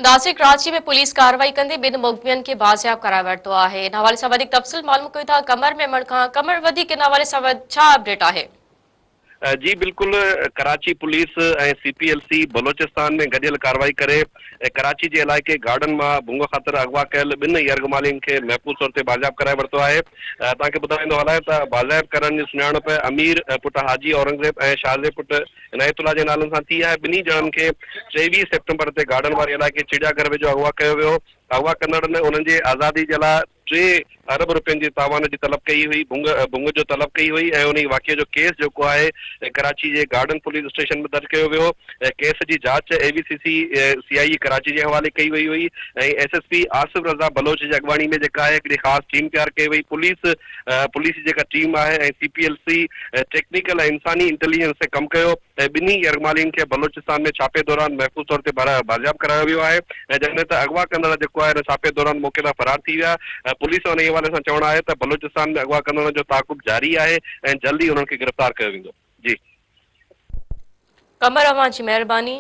ناظرين ڪراچي ۾ پوليس ڪارروائي ڪندي ٻن مغوين کي بازياب ڪرائي ورتو آهي ان حوالي سان وڌيڪ تفصيل معلوم ڪيون ٿا قمر ميمڻ کان قمر وڌيڪ ان حوالي سان ڇا اپڊيٽ آهي. جي بلڪل Karachi police ۽ C P L C Balochistan ۾ گڏيل ڪارروائي ڪري ڪراچي جي علائقي گارڊن مان ڀونگ خاطر اغوا ڪيل ٻن يرغمالين کي محفوظ طور تي بازياب ڪرائي ورتو آهي توهان کي ٻڌائيندو هلان ته بازياب ڪرڻ جي سڃاڻپ امير پٽ حاجي اورنگزيب ۽ شاهزيب پٽ عنايت الله جي نالن سان ٿي آهي، ٻنهي ڄڻن کي 23 سيپٽمبر تي گارڊن واري علائقي چڙيا گهر ويجهو اغوا ڪيو ويو، اغوا ڪندڙن انهن جي آزادي جي لاء ٽي ارب رپين جي تاوان جي طلب ڪئي هئي، ڀونگ ڀونگ جو طلب ڪئي هئي ۽ انهي واقعي جو ڪيس جيڪو آهي ڪراچي جي گارڊن پوليس اسٽيشن ۾ درج ڪيو ويو، ڪيس جي جاچ اي V C C C I A Karachi جي حوالي ڪئي وئي هئي ۽ S S P Asif Raza Baloch جي اڳواڻي ۾ جيڪا آهي هڪڙي خاص ٽيم تيار ڪئي وئي، پوليس پوليس جي جيڪا ٽيم آهي ۽ C P L C technical ۽ انساني انٽيليجنس تي ڪم ڪيو ۽ ٻنهي يرغمالين کي بلوچستان ۾ ڇاپي دوران محفوظ طور تي بازياب ڪرايو ويو آهي ۽ جڏهن ته اغوا ڪندڙ جيڪو آهي ان ڇاپي دوران موقعي تان فرار ٿي ويا ۽ پوليس انهي حوالي سان چوڻ آهي ته بلوچستان ۾ اغوا ڪندڙن جو تعاقب جاري آهي ۽ جلد ئي انهن کي گرفتار ڪيو ويندو. جي. قمر اوهان جي مهرباني.